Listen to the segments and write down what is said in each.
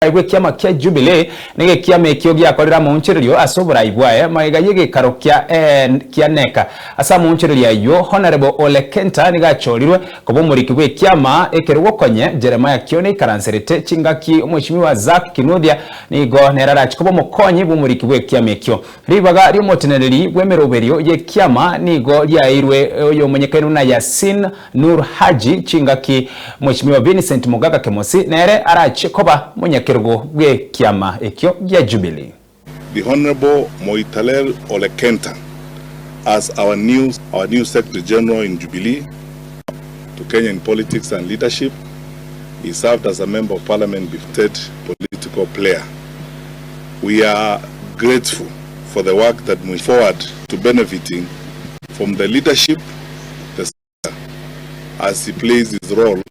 Bw'ekiama kia Jubilee negekiama ekio giakorire amaonchorerio ase oborai bwaye magega y'egekaro kia kia NEC. Ase amaonchorerio ayio, Honourable Ole Kenta nigo achorirwe koba omoriki bw'ekiama ekerogo konye Jeremiah Kioni aikaranserete chingaki Omweshimiwa Zack Kinuthia nigo nere arache koba omokonyi bw'omoriki bw'ekiama ekio. Ribaga ri'omoteneneri bw'emeroberio y'ekiama nigo riaeirwe oyomonyekaine buna Yasin Nur Haji chingaki Mweshimiwa Vincent Mogaka Kemosi nere arache koba monyakerogo bw'ekiama ekio gia Jubilee. The Honourable Moitalel Ole Kenta as our new our new Secretary General in Jubilee to Kenya in politics and leadership. He served as a Member of Parliament before political player. We are grateful for the work that Mheshimiwa forward to benefiting from the leadership the as he plays his role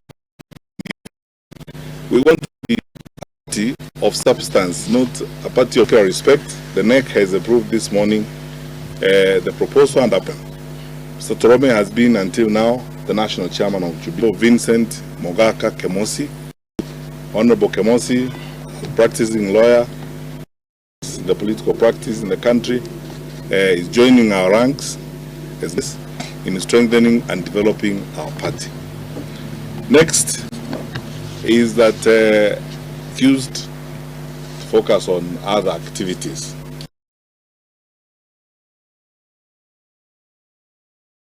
We want to be a party of substance, not a party of respect. The NEC has approved this morning uh, the proposal and up. Mr. Torome has been until now the national chairman of Jubilee. Vincent Mogaka Kemosi, Honorable Kemosi, a practicing lawyer, in the political practice in the country, uh, is joining our ranks as in strengthening and developing our party. Next is that uh, fused focus on other activities.